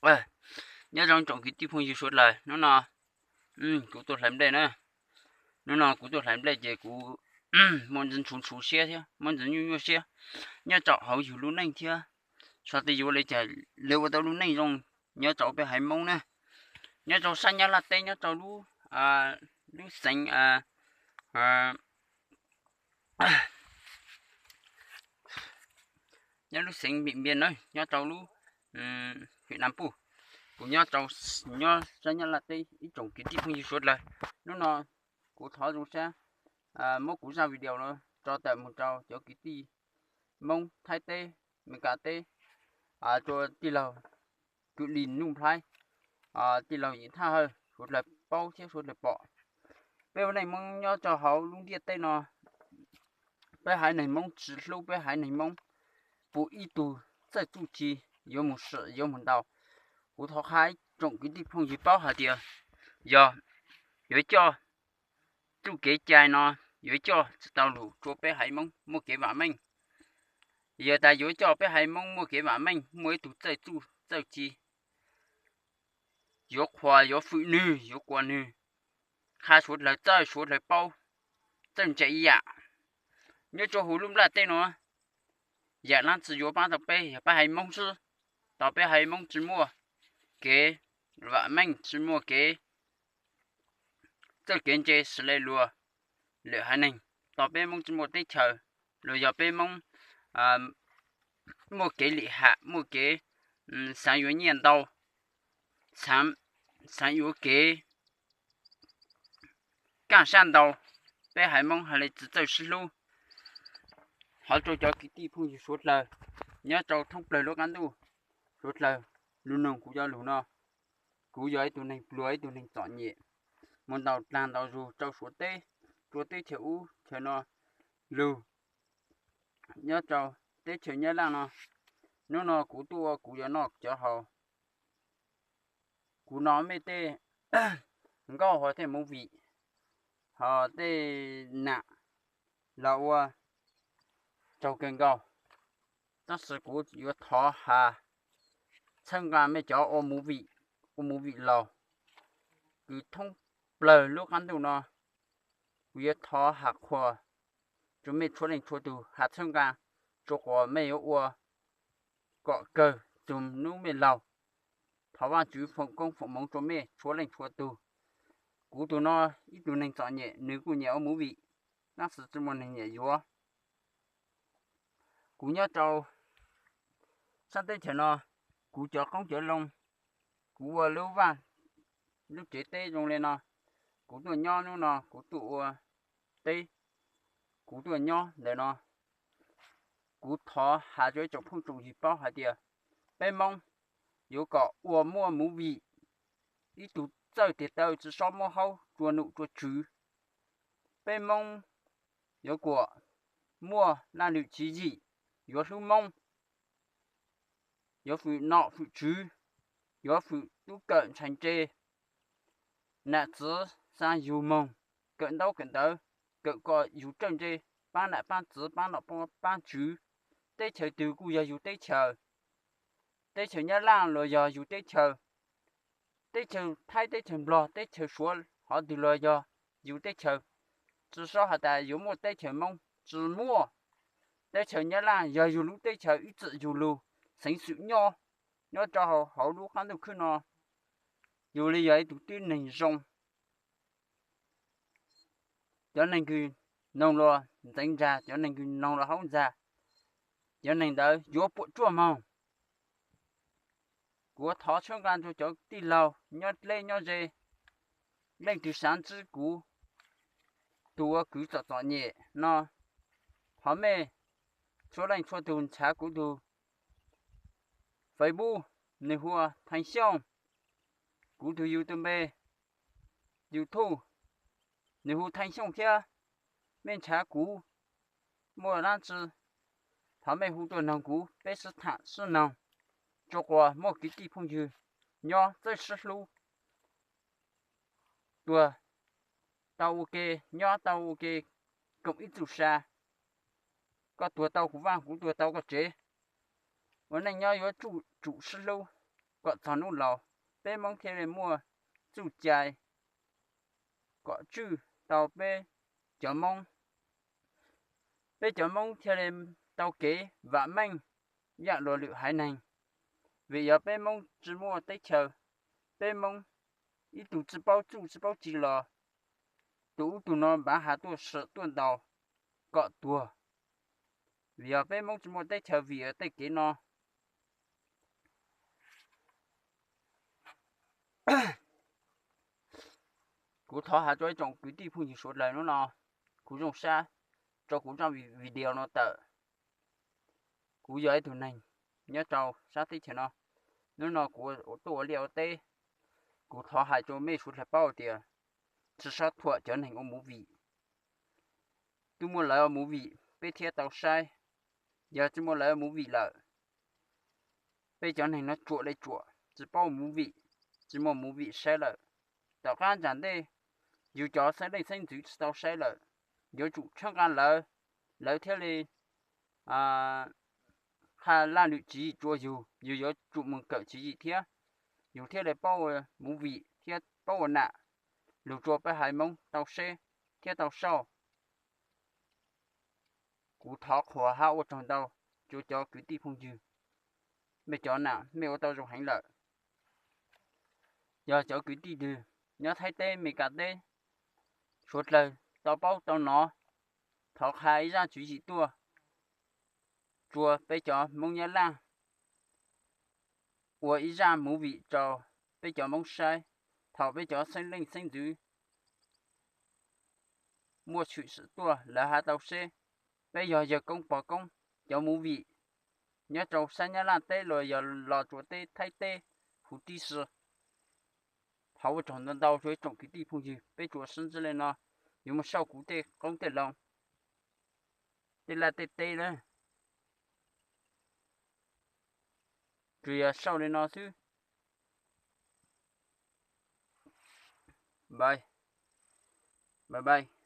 Nyob zoo tsoom kwv tij phooj ywg suav dlawg, hnub no kuv tuaj hlais nplej na. Hnub no kuv tuaj hlais nplej ces kuv muaj ntxwv ntshuv ntshuv siab thiab muaj ntxwv nyuaj nyuaj siab nyob rau hauv yus lub neej thiab. Xav tias yuav li cas lawv ua tau lub neej zoo nyob rau peb haiv Hmoob na, nyob rau sab Nyab Laj teb, nyob rau lub, lub xeev, nyob lub xeev Vim Npias na, nyob rau lub Vim Nam Puj. Kuv nyob rau, nyob sab Nyab Laj teb ib tsoom kwv tij phooj ywg suav dlawg, hnub no kuv thov zoo siab muab kuv zaj video no tso tawm mus rau cov kwv tij Hmoob Thaib teb, Meskas teb, rau tij laug Kwm Lis Nuj Nplhaib, tij laug Yim Thaj Hawj, suav dlawg paub thiab suav dlawg pom. Peb ua neej Hmoob nyob rau hauv lub ntiaj teb no, peb haiv neeg Hmoob tsis hlub peb haiv neeg Hmoob, puas ib tug txawj txuj ci yuav mus sim yuav mus ntaus. Kuv thov qhia ib tsoom kwv tij phooj ywg paub hais tias yog yuav coj txuj kev cai no yuav coj tsis tau lug rua peb haiv Hmoob muaj kev vam meej. Yog tas yuav coj peb haiv Hmoob muaj kev vam meej, muaj ib tug txawj txuj txawj ci, yuav qhuas yuav fwm nwg, yuav kuas nwg, qha suav dlawg txawj, suav dlawg paub, txawj ntse ib yam. Nyob rua huv lub nplaj teb no, yam dlaab tsi yuav paab tau peb yog peb haiv Moob xwb. Tau peb haiv Moob tsi muaj kev vam meej, tsi muaj kev txawj kev ntse sawv daws luag lwm haiv neeg, tau peb Moob tsi muaj teb chaws, los yog peb Moob muaj kev lim ham, muaj kev xaav yuav nyiaj ntau, xaav yuav kev kaaj sab ntau, peb haiv Moob hais le tsi txawj sib hlub. Hov rua cov kwv tij phooj ywg suav dlawg nyob rau thoob plawg lub qaab ntuj, suav dlawg lug noog kuv cov lug no. Kuv yog ib tug neeg pluag, ib tug neeg txom nyem, mus ntaus dlaag ntaus zug rau suav teb, rua teb chaws ub chaws no lug. Nyob rau teb chaws Nyab Laj no, nub no kuv tuaj ua kuv yuav noj cov haus. Kuv no mej tej nkauj ho tej movie, ho tej nam los ua tsaug kawg nkaus. Tab sis kuv yuav thov has txhawb nqa mej cov ua movie, ua movie laug kws thoob plawg lub qaab ntuj no. Kuv yuav thov has qhuas rua mej txhua leej txhua tug, has txhawb nqa, rua qhuas mej yuav ua kom kawg txug nub mej laug. Thov Vaajtswv foom koob foom moov rua mej txhua leej txhua tug. Kuv tug no ib tug neeg txom nyem, nws kuj nyiam ua movie, tab sis tsi muaj neeg nyiam yuav. Kuv nyob rau saab teb chaws no, kuv cov qoob cov loo, kuv ua lub vaaj lub tsev teb zoo le no, kuv tuaj nyob nub no, kuv tuaj ua teb, kuv tuaj nyob ntawm no. Kuv thov has rua ib tsoom phooj tsoom ywg paub hais tias peb Moob yuav kom ua muaj movie, ib tug txawj tes taw tsi xob muab haub rua num rua tswv. Peb Moob yuav kom muaj laj lwm tswv yim, yuav hlub Moob, yuav fwm nom fwm tswv, yuav fwm tub kawm ntxhais ntse, nam txiv xaa yug moog, kawm ntaub kawm ntawv, kawm kom yug txawj ntse, paab nam paab txiv, paab nom paab tswv. Teb chaws twg kuj yog yug teb chaws. Teb chaws Nyab Laj los yog yug teb chaws, teb chaws Thaib, teb chaws Nplog, teb chaws Suav, hov twg los yog yug teb chaws. Tsi xob has tas yuav muaj teb chaws Moob, tsi muaj. Teb chaws Nyab Laj yog yug lub teb chaws, ib txwm yug lug xeev xwm nyob, nyob rau hauv lub qaab ntuj khwb no, yug li yog ib tug tib neeg zoo. Cov neeg kws noog luag ntxeev ntsag, cov neeg kws noog luag haub ntsag, cov neeg ntawd yuav puam tsuaj moog. Kuv thov txhawb nqa rua cov tij laug nyob dleb nyob ze, leej twg xaav ntsib kuv tug ua kwv txom txom nyem no, thov mej txhua leej txhua tug nrhav kuv tug Facebook, nwg hu ua Thaj Xyooj. Kuv tug YouTube, YouTube, nwg hu Thaj Xyooj thiab. Mej nrhav kuv, muaj dlaab tsi, thov mej hu tuaj noog kuv, peb sib tham sib noog, rua quas muaj kwv tij phooj ywg nyob txawj sib hlub, tuag tau ua ke, nyob tau ua ke koom ib txuj sa. Koj tuag tau kuv vaaj, kuv tuag tau koj tsev. Ua neej nyob yuav tsum sib hlub. kom txog hnub laus, peb Hmoob thiaj li muaj txuj cai kom tswj tau peb cov Hmoob. Peb cov Hmoob thiaj li tau kev vam meej yam luag lwm haiv neeg. Vim yog peb Hmoob tsis muaj teb chaws, peb Hmoob ib tug tsis paub txuj tsis paub ci los tus ub tus no npav has tuaj sawm tuaj ntaus kom tuag. Vim yog peb Hmoob tsis muaj teb chaws vim tej kev no. Kuv thov has rua ib tsoom kwv tij phooj ywg suav dlawg nub no, kuv zoo sab rua kuv zaj video no tawm. Kuv yog ib tug neeg nyob rau sab teb chaws no, nub no kuv tuaj ua liaj ua teb. Kuv thov hais rua mej suav dlawg paub tias tsi xob thuam cov neeg ua movie. Tub muaj lawv ua movie peb thiaj tau saib, yog tsi muaj lawv ua movie lawm, peb cov neeg no tsuam le tsuam tsi paub ua movie, tsi muaj movie saib lawm. Tom qab ntsag ntej yug cov xeeb leej xeeb ntxwv tsi tau saib lawm, yuav tsum tshawb nqa lawv, lawv thiaj li qha laj lwm tswv yim rua yug, yug yuav tsum moog kawm tswv yim thiab, yug thiaj li paub ua movie thiab paub ua nam, lug rua peb haiv Moob tau saib thiab tau sau. Kuv thov qhuas hab ua tsaug ntau rua cov kwv tij phooj ywg, mej cov nam mej ua tau zoo heev lawm. Yog cov kwv tij twg nyob Thaib teb, Meskas teb, suav dlawg tau paub tau nov, thov qha ib zaj tswv yim tuaj rua peb cov Moob Nyab Laj ua ib zaj movie rau peb cov Moob saib. Thaum peb cov xeeb leej xeeb ntxwv muaj tshwm sim tuaj lawv hab tau saib. Peb yog yawg koob pog koob cov movie nyob rau sab Nyab Laj teb los yog los rua teb Thaib teb huv tib si. Thov ua tsaug ntau ntau rua ib tsoom kwv tij phooj ywg, peb tsuas sib ntsib le no, yuav moog sau kuv tej qoob tej loo, tej laj tej teb na. Tsuas yog sau le no xwb. Bye. Bye bye.